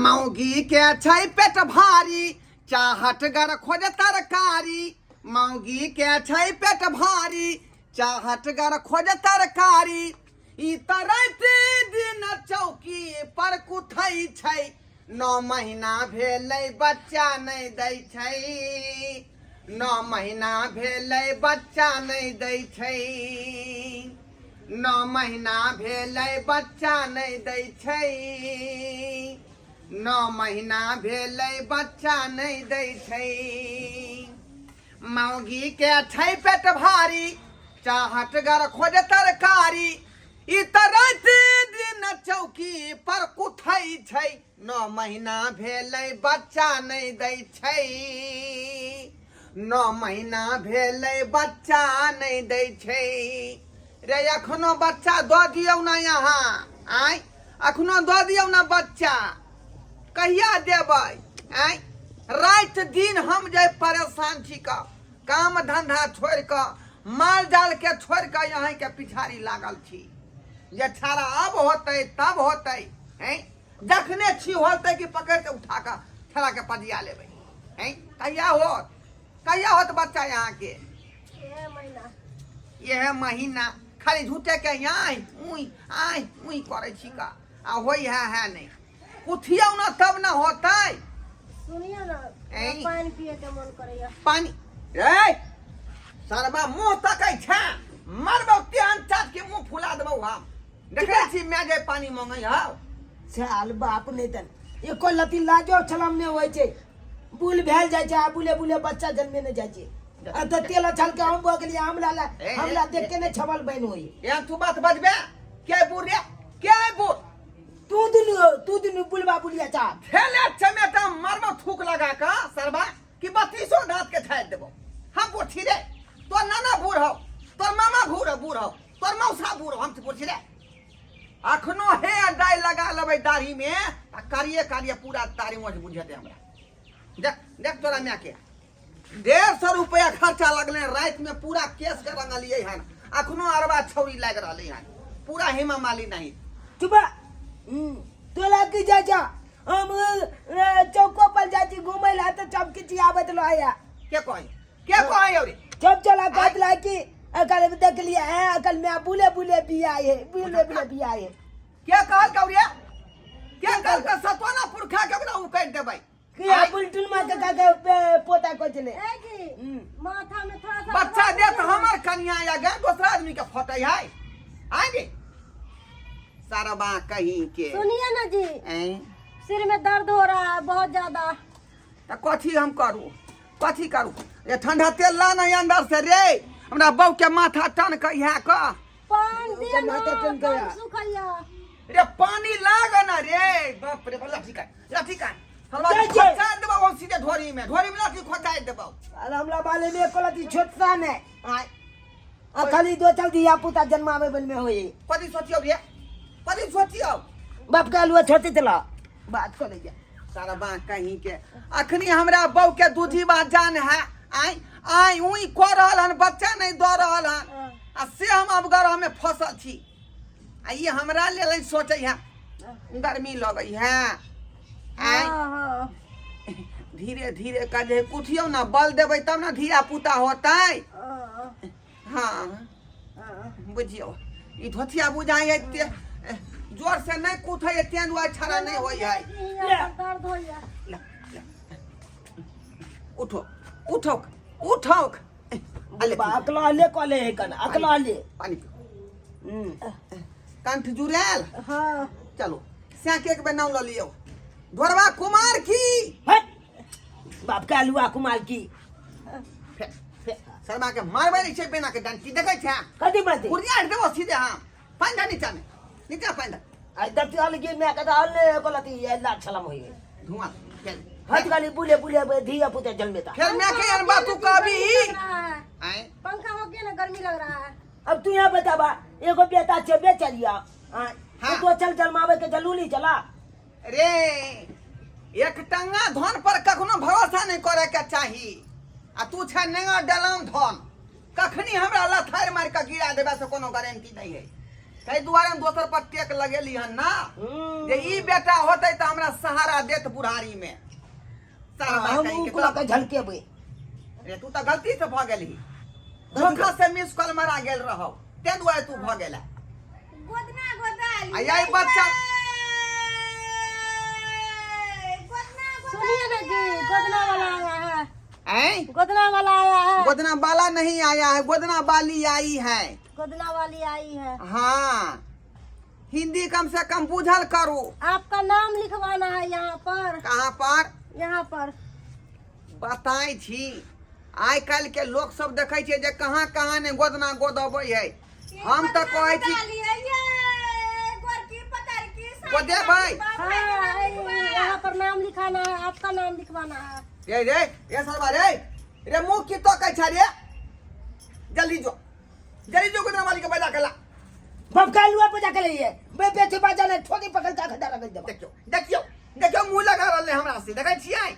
मौगी के छै पेट भारी चाहटगर खोज तरकारी मौगी के छै पेट भारी चाहटगर खोज तरकारी ई तऽ राति दिन चौकी पर कुथै छै 9 महीना भेलै बच्चा नहि दै छै 9 महीना भेलै बच्चा नहि दै छै 9 महीना भेलै बच्चा नहि दै छै 9 महीना भेलै बच्चा नहि दै छै मौगी के छै पेट भारी चाहटगर खोज तरकारी ई तऽ राति दिन चौकी पर कुथै छै 9 महीना भेलै बच्चा नहि दै छै 9 महीना भेलै बच्चा नहि दै छै रे एखनो बच्चा दऽ दियौ ने यहाँ आँय एखनो दऽ दियौ ने बच्चा कहिया देबै आँय राति दिन हम जे परेशान छी कऽ काम धंधा छोड़ि कऽ माल जाल के छोड़ि कऽ यहींके पिछाड़ी लागल छी जे छाड़ा अब होतै तब होतै हैं जखने छी होतै कि पकड़ के उठा कऽ छाड़ा के पजिया लेबै हैं कहिया होत कहिया होत बच्चा यहाँ के इएह महीना यह महीना खाली झूठे के आइ उई आइ उई करै छी का आ होई है है नहीं उठियौ ना तब ना होतै सुनियो ना ऐं। पानि पिए के मन करैया पानी रे सरबा मुंह तकै छै मरबौ तेहन चाट के मुंह फुला देबौ हम देखै छी मैं जे पानी मंगै हौ साल बाप नहि तन एको लती लाजो छलम नहि होइ छै बुल भेल जाइ छै आ बुले बुले बच्चा जन्मे नहि जाइ छै आ तऽ तेल अछल के हम भऽ गेलियै हमरा ला ए, हमरा ए, देख के नहि छबल बनि होइ एहन तू बात बजबे के बूढ़ रे के बूढ़ तू दुनू बुलबा बुलिया चा खेले चमेटा मरबो थूक लगा का सरबा कि बत्तीसो दांत के छाड़ि देबो हम बूढ़ छी रे तोर नाना बूढ़ हौ तोर मामा बूढ़ हौ बूढ़ हौ तोर मौसा बूढ़ हौ हम बूढ़ छी रे अखनो हे डाई लगा लेबै दाढ़ी में आ करिए करिए पूरा दाढ़ी मोछ बुझेतै हमरा देख देख तोरा माय के 150 रुपया खर्चा लगलै राति में पूरा केस के रंगलियै हन अखनो अरबा छौरी लागि रहलै हन पूरा हेमा माली नहीं चुप तोला की जाइ छ हम चौको पर जाइ छी घुमै ला तऽ सब किछु आबैत रहैया के कहै के कहै औरे जब चला कहत रहा कि अकल देख लिया है अकल में बुले बुले बिया है बुले बुले बिया है के कहल गौरिया के कहल के सतोना पुरखा के ओकरा उकैट देबै कि आ बुलटुल माँ के का के पोता को चले ए जी माथा में थोड़ा सा बच्चा दे तो हमर कन्या या गे दोसरा आदमी के फटै है आइ गे सारा कहीं के सुनिए ना जी ऐं सिर में दर्द हो रहा है बहुत ज्यादा तऽ कथी हम करू कथी करू ये ठंडा तेल ला नहीं अंदर से रे हमरा बहू के माथा टन के इएह कह पान दिया ना माथा टन दम गया। सुखैया रे पानी लाग ना रे बाप रे लाठी काट लाठी काट हलवा जाइ छै। खोचा देबौ हम सीधे ढोरी में ढोरी में लाठी खोचा देबौ अरे हमरा बाले में एको लती छोटसा ने आय आ खाली दो चल दिया पुता जन्मावे बल में होई कथी सोचियौ रे कथी सोचियौ बाप के आलुआ छोटे चला बात करे जा सारा बा कहीं के अखनी हमरा बहू के दूधी बा जान है आय आय उई कऽ रहल हन बच्चा नहीं दऽ रहल हन आ से हम अब गरह में फसल छी आ ई हमरा लेल नहीं सोचै है गर्मी लगै है आय हाँ हाँ धीरे धीरे का जे कुथियौ ना बल देबै तब ना धिया पुता होतै हाँ हाँ हाँ बुझियौ ई धोतिया बुझाइ है ते जोर से नहीं कूथै है तें दुआरे छड़ा नहीं होइ है यहाँ पर दर्द होइया ला, ला। उठो उठो उठो अले बा अकला ले कले है कन अकला ले पानी पियो कंठ जुड़ायल हाँ चलो सैके एक बेर नाम लऽ लियौ ढोरबा कुमार की हट बाप के आलुआ कुमार की फे फे शर्मा के मारबै नहि छै बेना के डंटी देखै छै कथी बात कुरिया देबो सीधे हम पानि धर नीचा में नीचा पानि धर आई दत्ती अल गे मैं कदा अल गलती ये लाख सलाम होई धुआं चल हट गाली बुले बुले धिया पुता जन्मेता फेर मैं के अनबा तू कभी लग रहा है आए पंखा हो गया ना गर्मी लग रहा है अब तू यहाँ बताबा एगो बेटा छे बेचलिया हाँ। हाँ तो चल जन्मावे के जलूली चला रे एक टंगा धन पर कखनो भरोसा नहीं करे के चाही आ तू छै नेंगा डलाम धन कखनी हमरा लथारि मारि के गिरा देबे से कोनो गारंटी नहीं है ताहि दुआरे हम दोसर पर टेक लगेली हन ना जे ई बेटा होतै तऽ हमरा सहारा देत बुढ़ारी में। सारा हम कहि के उकला के झलकेबै। रे तू तऽ गलती से भऽ गेलही, धोखा से मिस कॉल मारा गेल रहौ, ताहि दुआरे तू भऽ गेला। गोदना गोदाली आ यही बच्चा सुनिए ना जी, गोदना वाला आया है। ऐं? गोदना वाला आया है। गोदना वाला नहीं आया है, गोदना वाली आई है। गोदना वाली आई है। हाँ, हिंदी कम से कम बुझल करू। आपका नाम लिखवाना है यहाँ पर। कहाँ पर? यहाँ पर। बताइ छी, आइ काल्हि के लोक सब देखै छै जे कहाँ कहाँ ने गोदना गोदबै है। हम तऽ कहै छी गोदेबै। हाँ, यहाँ पर नाम लिखाना है, आपका नाम लिखवाना है। रे रे रे सरबा रे रे, मुँह की तकै छै रे? जल्दी जो, जल्दी जो, गोदना वाली के बजा के ला। बाप का लुआ बजा के लइए बे बेटी बजा ले ठोकी पकड़ के खदा रख देबा। देखियो देखियो देखियो, मुँह लगा रहलै हमरा से। देखै छियै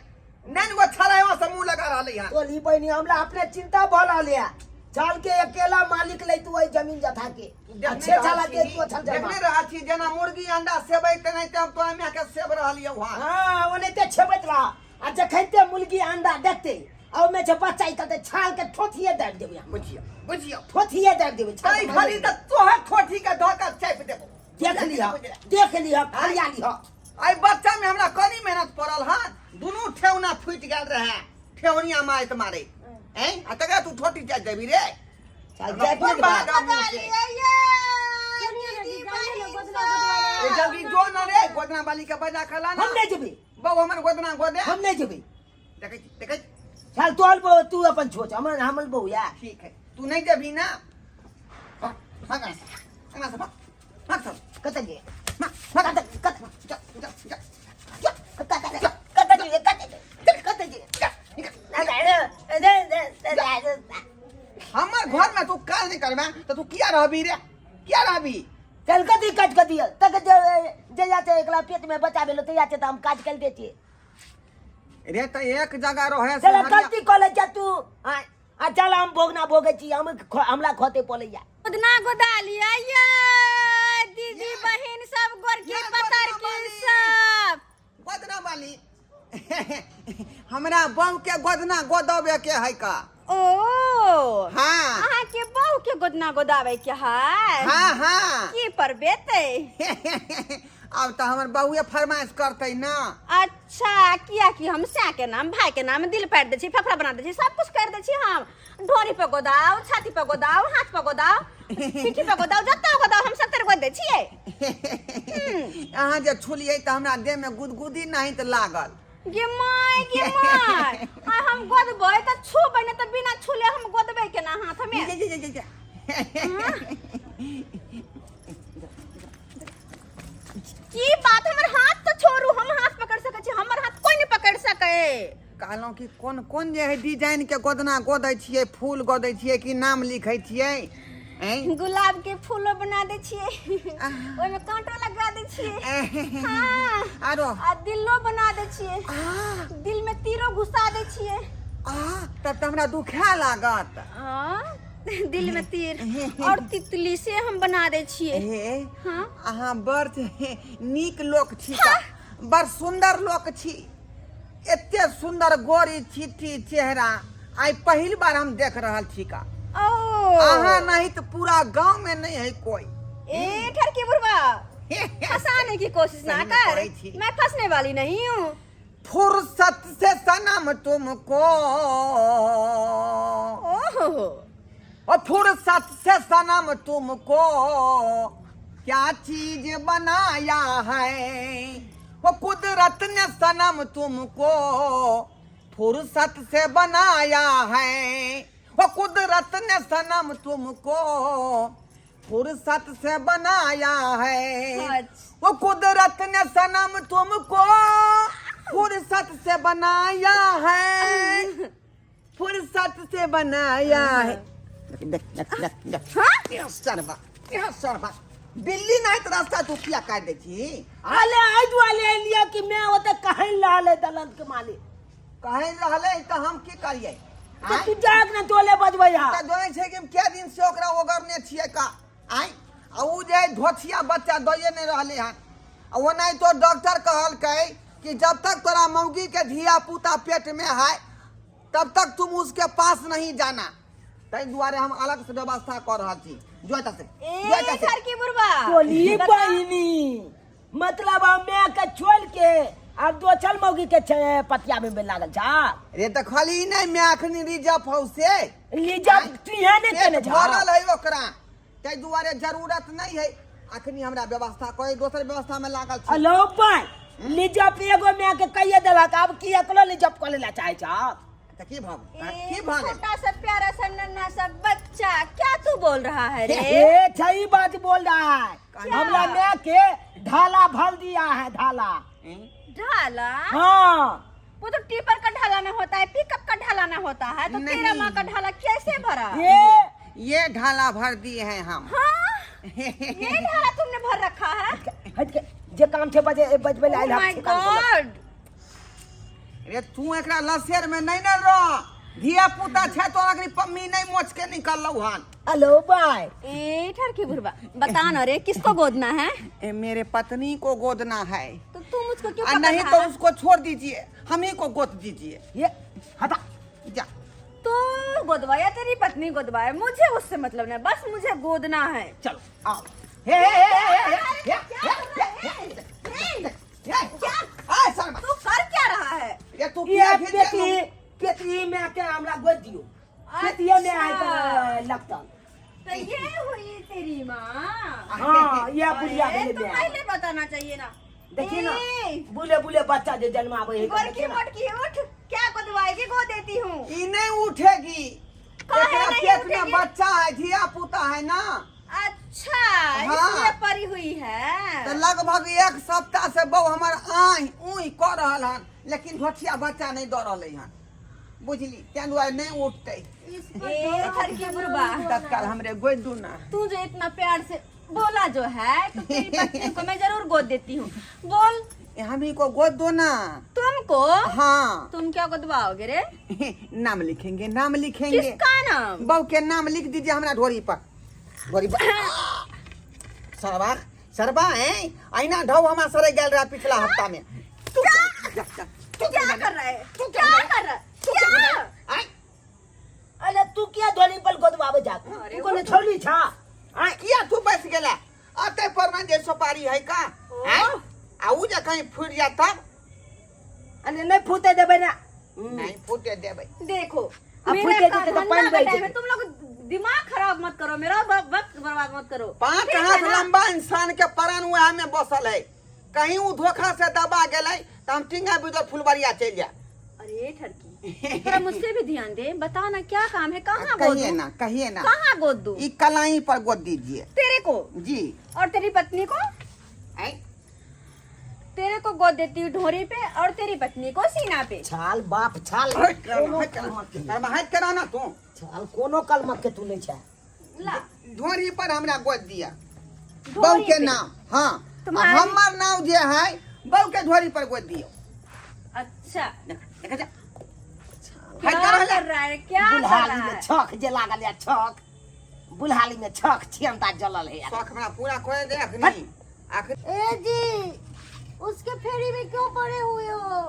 नैन गो छड़ाई से मुँह लगा रहलै हन। तोली बहिनी, हमरा अपने चिंता भऽ रहल है। चल के अकेला मालिक ले तू ओहि जमीन जथा के अच्छे चला के तू अच्छा जमा देखने रहल छी जेना मुर्गी अंडा सेबै तेनाहिते हम तोरा माय के सेब रहलियौ हन। हाँ, ओनाहिते छेबैत रह आ जखैते मुर्गी अंडा देतै आ ओहिमे जे बच्चा निकलतै छाल के ठोथिए दाबि देबै हम। बुझियौ बुझियौ, ठोथिए दाबि देबै छाल तै के। घड़ी तऽ तोहर ठोठी के धऽ के चापि देबौ। देख लिह, देख लिह, फरिया लिह। एहि बच्चा में हमरा कनी मेहनत पड़ल हन, दुनू ठेहुना फूटि गेल रहे ठेहुनिया मारैत मारैत। ऐं आ तकरा तू ठोटी चापि देबी रे? चल जाय कोन पर बात मुँह से? सुनिए ना जी, जाइए ना गोदना गोदवा। ए जल्दी जो न रे, गोदना वाली के बजा के ला ना। हम नहीं जेबै। बौ हमर गोदना गोदे। हम नहीं जेबै। देखै छी देखै छी। चल तोहर बहू, तू अपन छोच, हमर हमर बहू या। ठीक है, तू नहीं जेबही ना? भाग भाग यहाँ से, यहाँ से भाग भाग सब। कतऽ जे भाग भाग, कतऽ कतऽ जा जा जा जा। कतऽ कतऽ जे कतऽ जे कतऽ जे जा, निकल। हमर घर में तू काज नहीं करबे तऽ तू किया रहबी रे, किया रहबी? चल कथी काज कऽ दिअ तक जे जहिया छै एकला पेट में बच्चा भेलो तहिया छै तऽ हम काज कर दै छियै। रे तऽ एक जगह रहे से चल हरिया- गलती कऽ लै छै तू आ आ चल हम भोगना भोगै छी, हम हमरा खते पड़ैया। गोदना गोदाली आइए दीदी बहिन सब, गोरकी ये पतर गोदना की वाली। सब गोदना वाली, हमरा बहू के गोदना गोदबे के है का। ओ हाँ, अहाँ के बहू के गोदना गोदावे के है? हाँ हाँ। की पर बेते? आब तऽ हमर बहुए फरमाइश करतै ना। अच्छा, किया कि हम सै के नाम भाई के नाम दिल पारि दै छी, फेफड़ा बना दै छी, सब कुछ कर दै छी हम। ढोरी पर गोदाओ, छाती पर गोदाओ, हाथ पर गोदाओ, पीठी पर गोदाओ, जतऽ गोदाओ हम सब तर गोद दै छियै। अहाँ जे छुलियै तऽ हमरा देह में गुदगुदी नहीं तऽ लागल। गे my गे my, आ हम गोदबै तऽ छूबै ने तऽ बिना छूले हम गोदबै केना हाथ में? जे जे जे जे। की बात, हमर हाथ तऽ छोड़ू, हम हाथ पकड़ सकै छी, हमर हाथ कोई नहीं पकड़ सकै। कहलहुँ कि कोन कोन जे है डिजाइन के गोदना गोदै छियै, फूल गोदै छियै कि नाम लिखै छियै? ऐं? गुलाब के फूलो बना दै छियै, ओहिमे कांटो लगा दै छियै। हाँ। आरो? आ दिलो बना दै छियै, आ दिल में तीरो घुसा दै छियै। आ तब तऽ हमरा दुखा लागत। हाँ, दिल में तीर और तितली से हम बना दै छियै। हे हाँ। अहाँ बड़ नीक लोक छी तऽ, बड़ सुन्दर लोक छी। एते सुन्दर गोरी छिट्टी चेहरा आइ पहिल बार हम देख रहल छी का। ओ अहाँ नहीं तो पूरा गांव में नहीं है कोई। ए ठरकी बुढ़वा, फंसाने की कोशिश ना सही में कर, करै छी। मैं फंसने वाली नहीं हूँ। फुर्सत से सनम तुमको, ओहो, ओ फुर्सत से सनम तुमको क्या चीज बनाया है, वो कुदरत ने सनम तुमको फुर्सत से बनाया है, वो कुदरत ने सनम तुमको फुर्सत से बनाया है। अच्छा। वो कुदरत ने सनम तुमको फुर्सत से बनाया है, फुर्सत से बनाया है। देख देख देख देख। हाँ? सरबा सरबा, बिल्ली नहीं तो रास्ता तू किया काट दै छी? आले आइ दुआले एलियै कि मैं ओतऽ कहै रहलै दलन के मालिक। कहै रहलै तऽ हम की करियै? तऽ तू जाग ने तोले बजबै हा। तऽ जोनै छै कि हम कै दिन से ओकरा ओगरने छियै का। आँय, आ उ जे धोछिया बच्चा दइए नहि रहलै हन। आ ओनाहितो डॉक्टर कहलकै कि जब तक तोरा मौगी के धिया पुता पेट में है तब तक तुम उसके पास नहीं जाना। ताहि दुआरे हम अलग से व्यवस्था कऽ रहल छी। जो एतऽ से, जो ए एतऽ से। ठरकी बुढ़वा, टोली बता। बहिनी मतलब हम माय के छोड़ के आब दोसर मौगी के पतिया में लागल छा। रे तऽ खाली नहि माय अखनी रिजर्व हौ से रिजर्व तू यहाँ नहीं पेट केने छा। भरल है ओकरा, ताहि दुआरे जरूरत नहीं है अखनी हमरा व्यवस्था कोई दोसर व्यवस्था में लागल छी। हेलो भाई रिजर्व एगो माय के कहिए देलक, आब की एकलो रिजर्व कर लेला चाहे छा? तऽ की भऽ गेल? ए, की भऽ गेल? छोटा सा प्यारा सा नन्हा सा बच्चा क्या तू बोल रहा है रे? ए सही बात बोल रहा है। क्या? हमरा माय के ढाला भर दिया है, ढाला। ढाला? हाँ। वो तो टीपर का ढाला ना होता है, पिकअप का ढाला ना होता है, तो नहीं। तेरा माँ का ढाला कैसे भरा? ये ढाला भर दिए हैं हम। हाँ? ये ढाला तुमने भर रखा है? हट के जे काम छे बजे बजबे Oh आइल my हम काम करलक। God! रे तू एकरा लसेर में नहीं न रह, धिया पुता छे तो अगरी पम्मी नहीं मोच के निकललौ हन। हेलो भाई। ए ठरकी बुढ़वा बता ना रे, किसको गोदना है? ए मेरे पत्नी को गोदना है। तो तू मुझको क्यों आ पकड़ नहीं रहा तो है? उसको छोड़ दीजिए, हम ही को गोद दीजिए। ये हटा जा। तू गोदवाया तेरी पत्नी गोदवाए, मुझे उससे मतलब नहीं, बस मुझे गोदना है। चलो आओ। हे हे हे हे हे हे हे हे क्या? आ शर्मा। तू कर क्या रहा है? ये तू ये किया फिर पेटी पेटी में के हमरा गोद दियो, पेटिए में आए तो लगता। तो ये हुई तेरी माँ। हाँ, ये बुढ़िया अरे, भेलै तो माय। पहले बताना चाहिए ना। देखिए ना, ए, बुले बुले बच्चा जे जन्माबै है, गोरकी देखिए ना। मोटकी उठ, क्या गोदवाएगी? गोद देती हूँ। ई नहीं उठेगी, काहे एकरा नहीं पेट में उठेगी? बच्चा है, धिया पुता है ना। अच्छा, हाँ। इसलिए परी हुई है। तो लगभग एक सप्ताह से बहू हमर आहि ऊहि कऽ रहल हन, लेकिन ढोठिया बच्चा नहीं दऽ रहलै हन, बुझली, तें दुआरे नहीं उठतै। ए ठरकी बुढ़वा, तत्काल हमरे गोद दू ना। तू जो इतना प्यार से बोला जो है, तो तेरी पत्नी को मैं जरूर गोद देती हूँ। बोल। ए, हम ही को गोद दो ना। तुमको? हाँ। तुम क्या गोदवाओगे रे? नाम लिखेंगे, नाम लिखेंगे। किसका नाम? बहू के नाम लिख दीजिए हमरा ढोरी पर। ढोरी पर। सरवा, सरवा है, ऐना ढौ हमार सरे गेल रहा पिछला हफ्ता में। तू क्या? जा, जा, तू क्या जा, कर रहा है? तू क्या कर रहा है? तू क्या क्या? कर रहा है? आय। अरे तू किया ढोली पर गोदवाबे जा? अरे तू कोनो वो- छौली छा? आय, किया तू बस गेला? अते पर में जे सुपारी है का? ओ। आय? आ उ जे कहीं फूट जा तब? अरे नहीं फूटे देबै ना। नहीं फूटे देबै। देखो, अब मेरा फूटे देते तो धंधा पानी का बह टाइम है, जेतै। तुम लोग दिमाग खराब मत करो, मेरा वक्त बर्बाद मत करो। 5 ठीक है हाथ ना? लंबा इंसान के प्राण वएह में बसल है, कहीं उ धोखा से दबा गेलै त हम टिंगा बिदर फुलबरिया चलि जायब। अरे ठरकी, थोड़ा मुझसे भी ध्यान दे, बता ना क्या काम है, कहाँ गोद कहिए दूं? ना, कहिए ना। कहाँ गोद दूं? ई कलाई पर गोद दीजिए। तेरे को? जी। और तेरी पत्नी को? ऐ? तेरे को गोद देती हूँ ढोरी पे और तेरी पत्नी को सीना पे। छाल बाप छाल। हट कर, कोनो हट कर। कलमक के अरे हट करा ना तू। छाल कोनो कलमक के तू नहीं छा। ला। ढोरी पर हमरा गोद दिया। ढोरी बहू के पे। नाम। हाँ। तुम्हारी- हमर नाम जे है बहू के ढोरी पर गोद दियो। अच्छा। देख, देख जा। क्या हट कर, कर रहा है? क्या कर बुल्हाली रहा में है? छक जे लागल या छक। बुल्हाली में छक छियंता जलल है यार। शौक हमरा पूरा खोए दे अखनी। आखिर ए जी, उसके फेरी में क्यों पड़े हुए हो?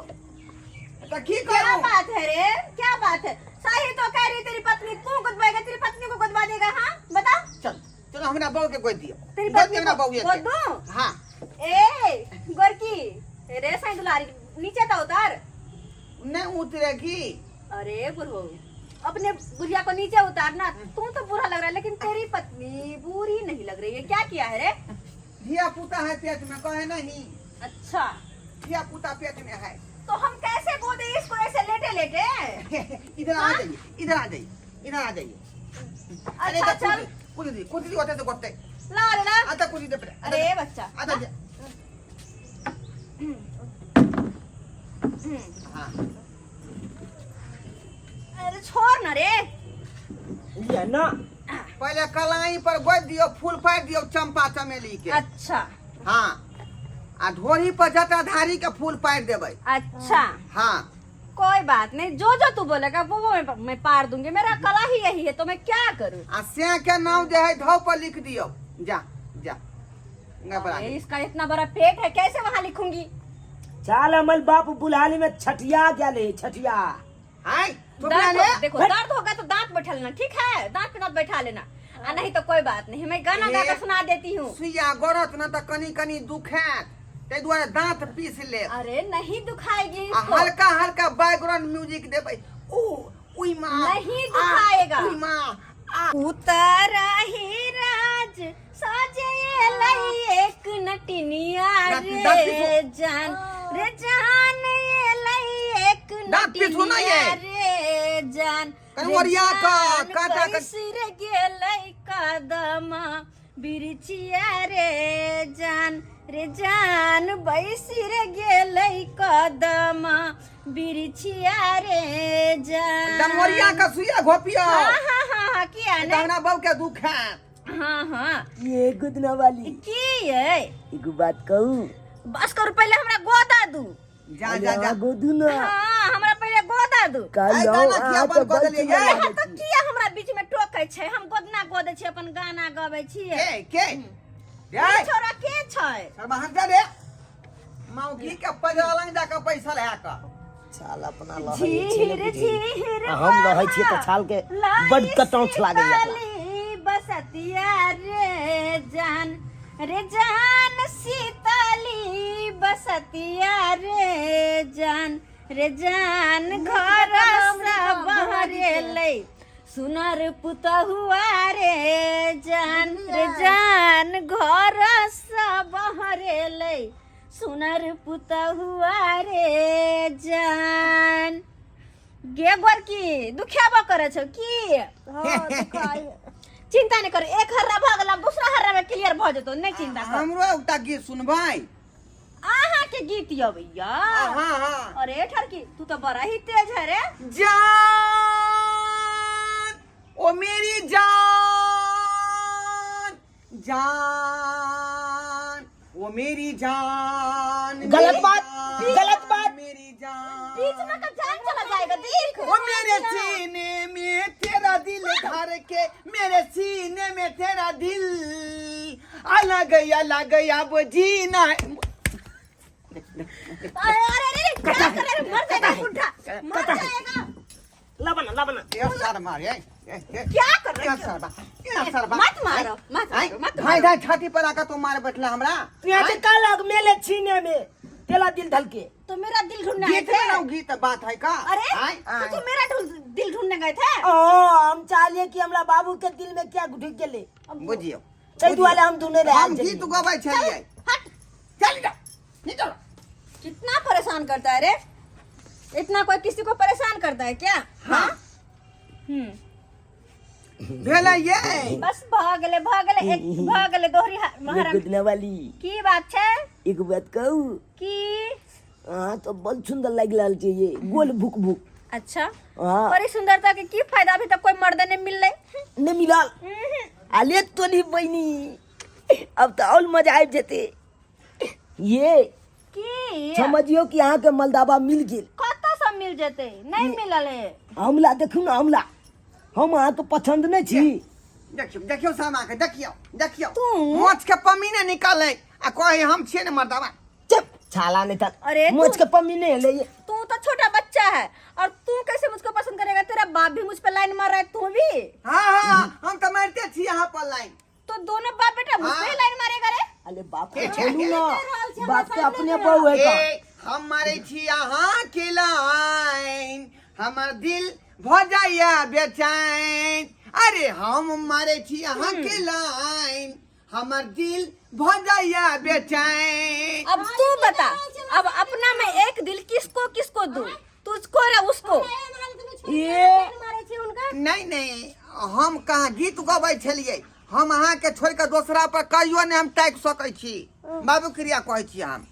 तो की क्या करूं? बात है रे, क्या बात है? सही तो कह रही तेरी पत्नी, तू गुदवाएगा तेरी पत्नी को गुदवा देगा? हाँ बता। चल चलो हमरा बहू के गोद दियो। तेरी गोद पत्नी दियो हमरा को बहू के। गोद दूं? हाँ। ए गोरकी रे साईं दुलारी, नीचे तो उतार। नहीं उतरेगी। अरे बुढ़ो, अपने बुढ़िया को नीचे उतारना। तू तो बुरा लग रहा है, लेकिन तेरी पत्नी बुरी नहीं लग रही है। क्या किया है रे? धिया पुता है पेट में, कहे नहीं। अच्छा। धिया पुता पेट में है। तो हम कैसे गोदे इसको ऐसे लेटे लेटे? इधर आ जाइए, इधर आ जाइए, इधर आ जाइए। अरे अच्छा, इधर चल। कुछ दी, कुछ दी होते तो गोते। ला रे ला। आता कुछ दे पे। अरे बच्चा। आता जा। हाँ। अरे छोड़ ना रे। ये ना। पहले कलाई पर गोद दियो, फूल पाड़ दियो चंपा चमेली के। अच्छा। हाँ। आ ढोरी पर जटाधारी के फूल पाड़ देबै। अच्छा। हाँ। कोई बात नहीं, जो जो तू बोलेगा वो वो मैं पार दूंगी। मेरा कला ही यही है, तो मैं क्या करूं? आ से के नाम जे है धौ पर लिख दियो। जा गबरा अरे, इसका इतना बड़ा पेट है, कैसे वहाँ लिखूंगी? चाल अमल बाप बुलाली में छठिया गेले छठिया। हाय तो दर्द ले देखो, दर्द होगा तो दांत बैठा लेना, ठीक है? दांत पे दांत बैठा लेना, आ नहीं तो कोई बात नहीं, मैं गाना गा कर सुना देती हूँ। सुइया गड़त न तऽ कनी कनी दुखात, ताहि दुआरे दांत पीस ले। अरे नहीं दुखाएगी आ इसको। हल्का हल्का बैकग्राउंड म्यूजिक देबै, ओ उई माँ, नहीं आ, दुखाएगा। उई माँ, आ। उतारा ही राज साजे लई एक नटिनिया दांत रे दांत पीसो। जान रे जान ये लई एक दांत पीसो ना नटिनिया ये। रे जान कनी रे ओरिया क, जान, काटा क- कैसे रे गेलै कदमा बिरछिया रे जान रे जान, बैसी रे गेलै कदमा बिरछिया रे जान। डंगोरिया के सुइया घोपियो। हाँ हाँ हाँ हाँ, किया तऽ ने हमरा बहू के दुखात। हाँ हाँ। ये गुदना वाली। की ये? एगो बात कहू? बस करू, पहले हमरा गोदा दू। जा जा जा। गोदू ना। हाँ, हमरा पहले गोदा दू। आइ कहलहुँ गाना किया अहाँ बंद तऽ कऽ बड़ देलियै सुन्दर ये? लागै तऽ छी। किया हमरा बीच में टोकै छै? हम गोदना गोदै छी, अपन गाना गबै छियै। के के ई छोरा के छै? शर्मा हट जा रे, मौगी के पजरा लग जाके पैसा लए कऽ छाल अपना लहै छै ने झीर बुझी। झीर आ हम रहै छियै तऽ छाल के बड्ड कटौछ लागैया अपना। शीतली बसतिया रे जान रे जान, शीतली बसतिया रे जान रे जान, घर से बहरेलै सुनर पुतहुआ रे जान रे जान, घर से बहरेलै सुनर पुतहुआ रे जान। गे गोरकी, दुखियाबो करे छौ की? हाँ, दुखाइ। चिंता नहीं कर, एक हर्रा भऽ गेल, आब दूसरा हर्रा में क्लियर भऽ जेतौ, नहीं चिंता कर। हमरो एकटा गीत सुनबै? अहाँ के गीत अबैया? हाँ हाँ। अरे ठरकी, तू तो बड़ा ही तेज है रे। जान ओ मेरी जान, जान ओ मेरी जान, गलत मेरी बात, जान, गलत बात। मेरी जान। बीच में का जान चला जाएगा, देख। ओ मेरे सीने में तेरा दिल धर के, मेरे सीने में तेरा दिल अलग अलग अब जीना है। अरे अरे अरे, क्या कर रहे हो? मर जाएगा बुढ़ा, मर जाएगा। लबना लबना। ये शर्मा रे, ए, ए, क्या कर रहे क्या हो? शर्मा, क्या शर्मा। मत मारो, मत मारो, मत भाई मारो। भाई, छाती पर आकर तू मार बैठला हमरा। तू यहाँ से का लग मेले छीने में तेला दिल धलके। तो मेरा दिल ढूंढने आए गीत थे में ना गीत बात है का? अरे आय, तो आय। तू मेरा दिल ढूंढने गए थे? ओ हम चाहलिए कि हमरा बाबू के दिल में क्या ढुक गेले। बुझियो। ताहि दुआरे हम ढूंढे रहे हम आयल गीत छलियै। गबै छलियै। हट। चल जा, निकल। कितना परेशान करता है रे, इतना कोई किसी को परेशान करता है क्या? हाँ। हम्म। भेलै ये। बस भऽ गेलै, भऽ गेलै, एक भऽ गेलै दोहरी ये महाराज। गुदना वाली। की बात छै? एगो बात कहू? की? अहाँ तो बड़ सुंदर लागि रहल छै ये गोल भुक भुक। अच्छा। हाँ। बड़ी सुंदरता के की फायदा, अभी तक कोई मर्द नहीं मिललै। नहीं मिलल? आले तोनी बहिनी, अब तो और मजा आबि जेतै। ये की? समझियो कि अहाँ के मलदाबा मिल गेल। कतऽ से मिल जेतै? नहीं मिलल है। हमला देखू ना, हमला हम अहाँके पसंद नहीं छी। देखियौ देखियौ, सामा के देखियौ देखियौ। तू? मोछ के पमी ने निकले आ कहे हम छियै ने मर्दाबा। चुप छाला नहीं था। अरे तू- मोच के पम्मी नहीं ले ये। तू तो छोटा बच्चा है और तू कैसे मुझको पसंद करेगा? तेरा बाप भी मुझ पे लाइन मार रहा है, तू भी। हाँ हाँ, हम तो मारते छी यहाँ पर लाइन। तो दोनों बाप बेटा मुझ पे ही लाइन मारेगा रे। अरे बाप के छोड़ू ना, रहल छी, हमरा बाप के सामने अपने के बहू है का। ए, हम मारे छी अहाँ के लाइन, हमर दिल भ जाइया बेचैन। अरे हम मारे छी अहाँ के लाइन, हमर दिल भ जाइया बेचैन। अब तू बता, अब अपना मैं एक दिल किसको किसको दूं, तुझको या उसको? ये मारे छी हुनका। नहीं नहीं, हम कहाँ गीत गबै छलियै? हम अहाँ के छोड़ के दोसरा पर कहियो नहीं हम ताकि सकै छी, बाबू क्रिया कहै छी हम।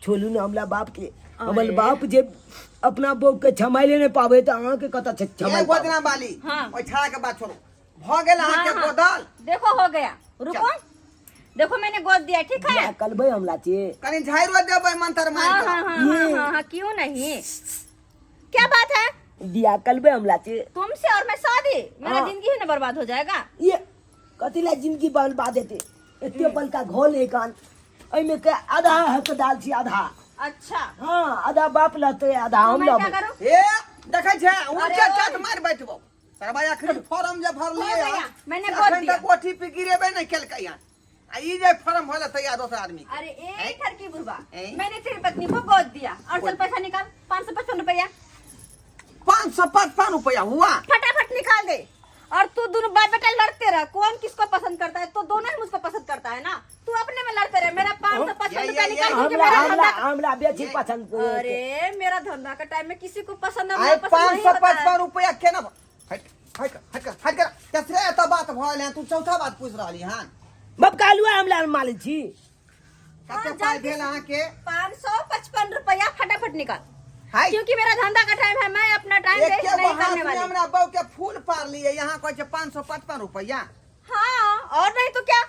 छोड़ू ना हमला बाप के, हमर बाप जे अपना बहू के छमाइले नहीं पावे तो अहाँ के कतऽ छै ए छमाइ पाबै? गोदना बाली। हाँ। ओहि छाड़ा के बात छोड़ू, भ गेल अहाँ के हाँ, हाँ। गोदल? देखो हो गया, रुको, देखो मैंने गोद दिया, ठीक है? बियाह करबै हमला छे। कनि झाड़ियो देबै मंत्र मारि हाँ कऽ। हाँ हाँ हाँ हाँ हाँ, क्यों नहीं, क्या बात है? बियाह करबै हमला छे। तुमसे और मैं शादी, मेरा हाँ। जिंदगी ही ना बर्बाद हो जाएगा। ये कथी ला जिंदगी बर्बाद हेतै? एते बड़का घोल एक आन एहिमे के आधा हकदार छी आधा। अच्छा। हाँ, आधा बाप लहते, आधा तो हम मैं क्या लहबै। करूं? ए, देखै छै ऊँचे अरे चाट मारि बैठबो सरबा। अखन फॉर्म जे भरलियै हो गया, हन, मैंने से गोद अखन दिया। तक ओटीपी गिरेबे नहि केलकै हन आ ई जे फॉर्म भरल तैयार दोसर आदमी के। अरे एक घर की बुढ़वा, ए? मैंने तेरी पत्नी को गोद दिया और चल पैसा निकाल, 555 रुपया। 555 रुपया हुआ। फटाफट निकाल दे और तू दोनों बाप बेटा लड़ते रह, कौन किसको पसंद करता है। तो दोनों ही मुझको पसंद करता है ना, तू अपने में लड़ते रहे। मेरा 555 रुपया निकाल, क्योंकि हमरा मेरा हमरा धंधा हमरा बेसी पसंद। अरे मेरा धंधा का टाइम में किसी को पसंद और आइ नापसंद पाँच नहीं सौ होता है। पचपन रुपया केना हट हट हट हट कर। तेसरे एतऽ बात भऽ गेल हन, तू चौथा बात पूछि रहली हन। बाप कालुआ हमरा मालिक छी। कते हाँ, पाइ जल्दी भेल अहाँके? 555 रुपया फटाफट निकाल, हाय, क्योंकि मेरा धंधा का टाइम है, मैं अपना टाइम वेस्ट एके गो नहीं हाथ करने में वाली। हमरा बहू के फूल पारलियै, यहाँ कहै छै 555 रुपया। हाँ, और नहीं तो क्या।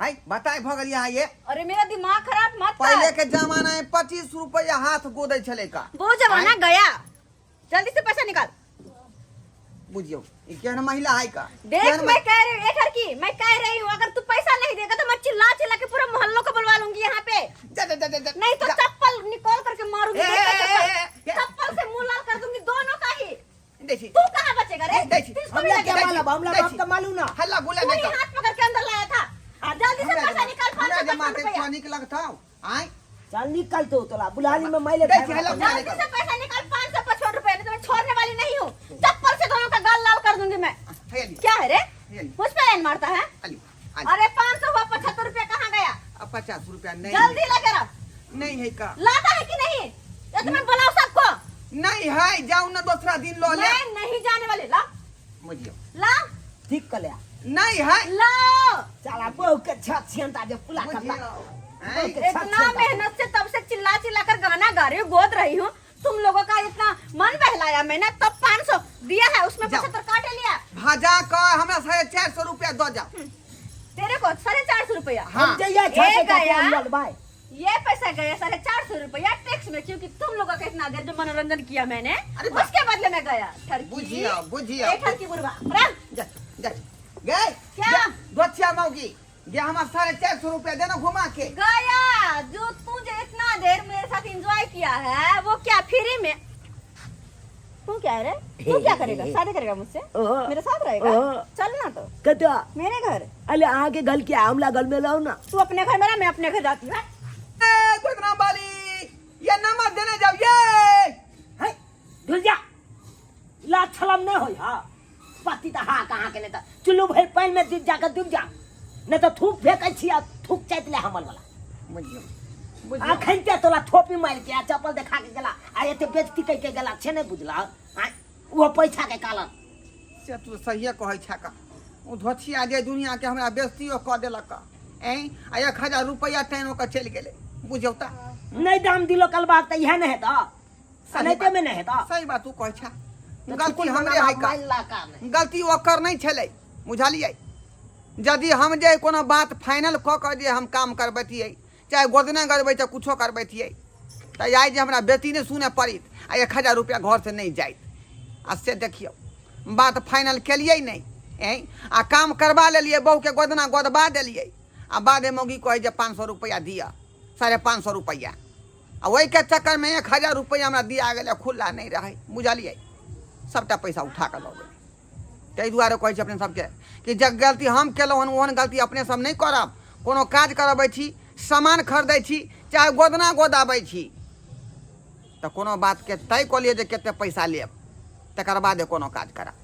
हाय, बताय भऽ गेल यहाँ ये। अरे मेरा दिमाग खराब मत पहिले कर। के जमाना में 25 रुपया हाथ गोदै छलै का। वो जमाना गया, जल्दी से पैसा निकाल। बुझियौ ई केहन महिला है का। देख, केहन मैं कह रही हूँ, एक लड़की मैं कह रही हूँ, अगर तू पैसा नहीं देगा तो मैं चिल्ला चिल्ला के पूरे मोहल्लों को बुलवा लूंगी यहाँ पे। जा जा जा जा जा। नहीं तो जा। चप्पल निकाल करके मारूंगी। ए, ए, देखो ए, चप्पल। ए, ए, ए। चप्पल से मुंह लाल कर दूंगी दोनों का ही। देखी। तू कहाँ बचेगा रे? देखी। तुझको भी हमरा क्या लगेगा। मालूम, हमरा बाप का मालूम ना। हल्ला गुल्ला तू नहीं ही कर। हाथ पकड़ के अंदर लाया था। जल्दी से पैसा निकाल, पाँच हमरा सौ जे पचपन मारते रुपया। निक लगतौ आय। चल निकल तो तोला बुलाली में माइले। देखी, हल्ला गुल्ला नहीं जल्दी कर। से पैसा निकाल, 555 रुपया, नहीं तो मैं छोड़ने वाली नहीं हूँ। चप्पल से दोनों का गाल लाल कर दूंगी मैं। हे अली। क्या है रे? हे अली। मुझ पे लाइन मारता है? अली अली। अरे 500 हुआ, 75 रुपया कहाँ गया? अब 50 रुपया नहीं। जल्दी लेकर आ। नहीं है का। लाता है कि नहीं? ये तो मैं बुलाऊं सबको? नहीं है, जाऊ ना दूसरा दिन लो ले। मैं नहीं जाने वाली। ला। बुझियौ। ला। ठीक कर लिया। नहीं है। ला। चला बहु के छत छियंता जे पुला करला। बुझियौ आँय? इतना मेहनत से तब से चिल्ला चिल्ला कर गाना गा रही हूँ, गोद रही हूँ, तुम लोगों का इतना मन बहलाया मैंने, तब 500 दिया है, उसमें जाओ। 75 काटे लिया। भाजा का हमरा 450 रुपया दो जाओ। तेरे को 450 रुपया? हाँ। हम जइया ए छत के गया। हम बाय। ये पैसा गया 450 रुपया टैक्स में, क्योंकि तुम लोगों का इतना देर जो मनोरंजन किया मैंने, अरे बा- उसके बदले में गया ठरकी। बुझिया, बुझिया। ए ठरकी बुढ़वा, रख। जा जा गए। क्या? दोचिया मौगी ये हमार 450 रुपया देना घुमा के। गया जो तू जो इतना देर मेरे साथ एंजॉय किया है वो क्या फ्री में? तू क्या है रे? तू क्या करेगा? शादी करेगा मुझसे? ओहो। मेरे साथ रहेगा? ओहो। चल ना तो कतवा? मेरे घर। अरे अहाँ के घर क्या, हमरा घर में रहो ना। तू अपने घर में रह, मैं अपने घर जाती हूँ। ए गोदना वाली ये नमक देने जाओ ये। है धुल जा ला छलम नहीं होई। हाँ पति तऽ हाँ कहाँ के नहीं तऽ चुल्लू भरि पानि में डूब जाके डूब जा, नहीं तऽ थूक फेंकै छी आ थूक चाटि ले हमर वाला। बुझियौ बुझियौ। अखन ते तोला थोपी मारि के आ चप्पल देखा के गेला आ एते बेइज्जती कहि के गेला छे, नहि बुझला आँय? ओहो पैसा के कारण। से तू सहिए कहै छा का, ओ धोछिया जे दुनिया के हमरा बेइज्जतियो कऽ देलक ऐं आ 1000 रुपया टाइनो के चलि गेलै। बुझियौ तऽ नहि दाम दिलो कलबाक तऽ इएह नहि हेतऽ। सही नहीं बात। में नहीं हेतऽ। सही बात तू कहै छा। तऽ गलती चुकुल हमरे है का। मारि ला का नहि। गलती ओकर नहि छलै, बुझलियै? यदि हम जे कोनो बात फाइनल कऽ कऽ जे हम काम करबतियै, चाहे गोदना करबै चाहे कुछो करबतियै, तऽ आइ जे हमरा बेटी नहि सुनय पड़ित आ 1000 रुपया घरसँ नहि जाइत। आ से देखियौ बात फाइनल केलियै नहि ऐं आ काम करबा लेलियै, बहुके गोदना गोदबा देलियै आ बादे मौगी कहै जे 500 रुपया दिअ, 550 रुपया, आ ओहिके चक्करमे 1000 रुपया हमरा दिया गेलै, खुल्ला नहि रहै, बुझलियै? सभटा पैसा उठा कऽ लऽ गेलै। ताहि दुआरे कहै छी अपने सबके कि जे गलती हम केलहुँ हन ओहन गलती अपने सब नहि करब। कोनो काज करबै छी, सामान खरीदै छी, चाहे गोदना गोदाबै छी, तऽ कोनो बातके तय कऽ लिअ जे कतेक पैसा लेब, तकर बादे कोनो काज करब।